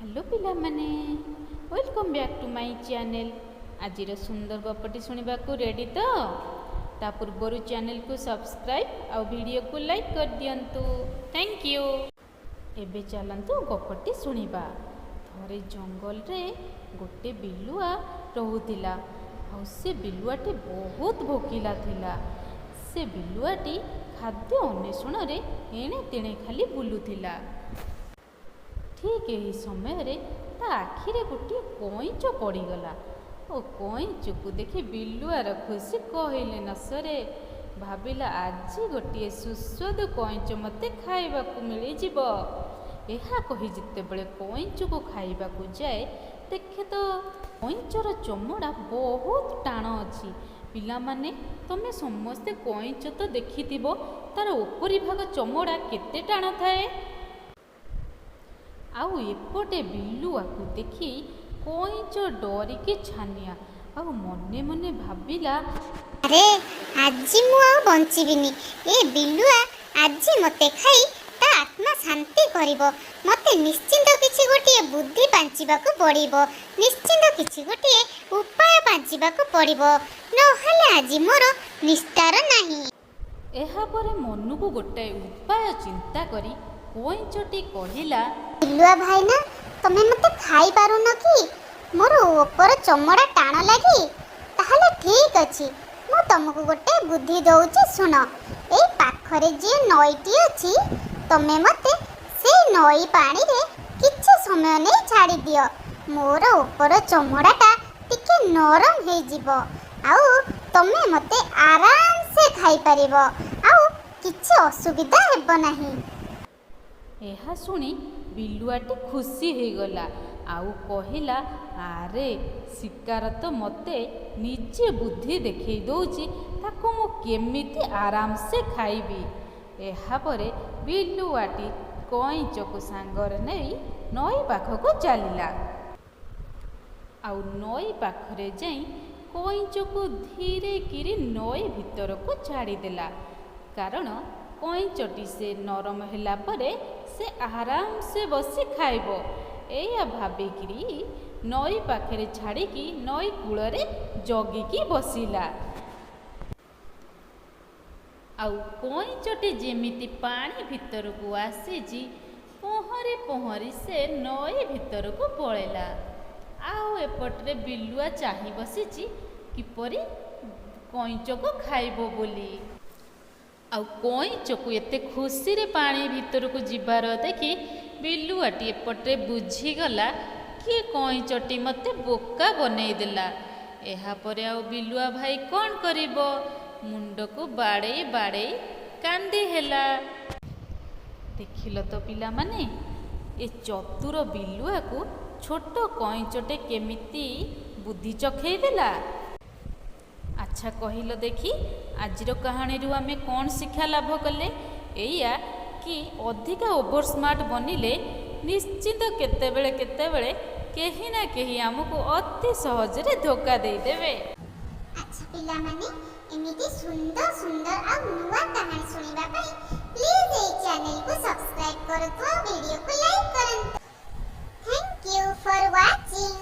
Hello ପିଲାମାନେ, welcome back to my channel. ଆଜିର ସୁନ୍ଦର ଗପଟି ଶୁଣିବାକୁ ରେଡ଼ି ତ? ତା ପୂର୍ବରୁ ଚ୍ୟାନେଲକୁ ସବସ୍କ୍ରାଇବ୍ ଆଉ ଭିଡ଼ିଓକୁ ଲାଇକ୍ କରିଦିଅନ୍ତୁ। Thank you. ଏବେ ଚାଲନ୍ତୁ ଗପଟି ଶୁଣିବା। ଥରେ ଜଙ୍ଗଲରେ ଗୋଟେ ବିଲୁଆ ରହୁଥିଲା ଆଉ ସେ ବିଲୁଆଟି ବହୁତ ଭୋକିଲା ଥିଲା। ସେ ବିଲୁଆଟି ଖାଦ୍ୟ ଅନ୍ୱେଷଣରେ ଏଣେ ତେଣେ ଖାଲି ବୁଲୁଥିଲା। ଠିକ୍ ଏହି ସମୟରେ ତା ଆଖିରେ ଗୋଟିଏ କଇଁଚ ପଡ଼ିଗଲା ଓ କଇଁଚକୁ ଦେଖି ବିଲୁଆର ଖୁସି କହିଲେ ନ ସରେ। ଭାବିଲା, ଆଜି ଗୋଟିଏ ସୁସ୍ୱାଦୁ କଇଁଚ ମୋତେ ଖାଇବାକୁ ମିଳିଯିବ। ଏହା କହି ଯେତେବେଳେ କଇଁଚକୁ ଖାଇବାକୁ ଯାଏ, ଦେଖେ ତ କଇଁଚର ଚମଡ଼ା ବହୁତ ଟାଣ ଅଛି। ପିଲାମାନେ, ତମେ ସମସ୍ତେ କଇଁଚ ତ ଦେଖିଥିବ, ତାର ଉପରି ଭାଗ ଚମଡ଼ା କେତେ ଟାଣ ଥାଏ। ଆଉ ଏପଟେ ବିଲୁଆକୁ ଦେଖି କଇଁଚ ଡରିକି ଛାନିଆ ଆଉ ମନେ ମନେ ଭାବିଲା, ଆରେ, ଆଜି ମୁଁ ଆଉ ବଞ୍ଚିବିନି। ଏ ବିଲୁଆ ଆଜି ମୋତେ ଖାଇ ତା ଆତ୍ମା ଶାନ୍ତି କରିବ। ମୋତେ ନିଶ୍ଚିନ୍ତ କିଛି ଗୋଟିଏ ବୁଦ୍ଧି ପାଞ୍ଚିବାକୁ ପଡ଼ିବ। ନିଶ୍ଚିନ୍ତ କିଛି ଗୋଟିଏ ଉପାୟ ପାଞ୍ଚିବାକୁ ପଡ଼ିବ, ନହେଲେ ଆଜି ମୋର ନିସ୍ତାର ନାହିଁ। ଏହାପରେ ମନକୁ ଗୋଟାଏ ଉପାୟ ଚିନ୍ତା କରି କଇଁଚଟି କହିଲା, ବିଲୁଆ ଭାଇନା, ତମେ ମୋତେ ଖାଇପାରୁନ କି? ମୋର ଉପର ଚମଡ଼ା ଟାଣ ଲାଗି? ତାହେଲେ ଠିକ୍ ଅଛି, ମୁଁ ତମକୁ ଗୋଟେ ବୁଦ୍ଧି ଦଉଛି, ଶୁଣ। ଏଇ ପାଖରେ ଯିଏ ନଈଟି ଅଛି, ତମେ ମୋତେ ସେଇ ନଈ ପାଣିରେ କିଛି ସମୟ ନେଇ ଛାଡ଼ିଦିଅ। ମୋର ଉପର ଚମଡ଼ାଟା ଟିକେ ନରମ ହେଇଯିବ ଆଉ ତମେ ମୋତେ ଆରାମସେ ଖାଇପାରିବ ଆଉ କିଛି ଅସୁବିଧା ହେବ ନାହିଁ। ଏହା ଶୁଣି ବିଲୁଆଟି ଖୁସି ହେଇଗଲା ଆଉ କହିଲା, ଆରେ, ଶିକାର ତ ମୋତେ ନିଜେ ବୁଦ୍ଧି ଦେଖେଇ ଦଉଛି, ତାକୁ ମୁଁ କେମିତି ଆରାମସେ ଖାଇବି। ଏହାପରେ ବିଲୁଆଟି କଇଁଚକୁ ସାଙ୍ଗରେ ନେଇ ନଈ ପାଖକୁ ଚାଲିଲା। ଆଉ ନଈ ପାଖରେ ଯାଇ କଇଁଚକୁ ଧୀରେ କିରି ନଈ ଭିତରକୁ ଛାଡ଼ିଦେଲା, କାରଣ କଇଁଚଟି ସେ ନରମ ହେଲା ପରେ ସେ ଆରାମସେ ବସି ଖାଇବ। ଏଇଆ ଭାବିକିରି ନଈ ପାଖରେ ଛାଡ଼ିକି ନଈ କୂଳରେ ଜଗିକି ବସିଲା। ଆଉ କଇଁଚଟି ଯେମିତି ପାଣି ଭିତରକୁ ଆସିଛି, ପହଁରି ପହଁରି ସେ ନଈ ଭିତରକୁ ପଳେଇଲା। ଆଉ ଏପଟରେ ବିଲୁଆ ଚାହିଁ ବସିଛି କିପରି କଇଁଚକୁ ଖାଇବ ବୋଲି। ଆଉ କଇଁଚକୁ ଏତେ ଖୁସିରେ ପାଣି ଭିତରକୁ ଯିବାର ଦେଖି ବିଲୁଆଟି ଏପଟରେ ବୁଝିଗଲା କି କଇଁଚଟି ମୋତେ ବୋକା ବନେଇଦେଲା। ଏହାପରେ ଆଉ ବିଲୁଆ ଭାଇ କ'ଣ କରିବ? ମୁଣ୍ଡକୁ ବାଡ଼େଇ ବାଡ଼େଇ କାନ୍ଦି ହେଲା। ଦେଖିଲ ତ ପିଲାମାନେ, ଏ ଚତୁର ବିଲୁଆକୁ ଛୋଟ କଇଁଚଟେ କେମିତି ବୁଦ୍ଧି ଚଖେଇ ଦେଲା। ଆଚ୍ଛା କହିଲ ଦେଖି, ଆଜିର କାହାଣୀରୁ ଆମେ କ'ଣ ଶିକ୍ଷା ଲାଭ କଲେ? ଏଇଆ କି ଅଧିକା ଓଭର ସ୍ମାର୍ଟ ବନିଲେ ନିଶ୍ଚିତ କେତେବେଳେ କେତେବେଳେ କେହି ନା କେହି ଆମକୁ ଅତି ସହଜରେ ଧୋକା ଦେଇଦେବେ। ଆଚ୍ଛା ପିଲାମାନେ, ଏମିତି ସୁନ୍ଦର ସୁନ୍ଦର ଆଉ ନୂଆ କାହାଣୀ ଶୁଣିବା ପାଇଁ ପ୍ଲିଜ୍ ଏଇ ଚ୍ୟାନେଲକୁ ସବସ୍କ୍ରାଇବ୍ କରନ୍ତୁ ଆଉ ଭିଡ଼ିଓକୁ ଲାଇକ୍ କରନ୍ତୁ। Thank you for watching.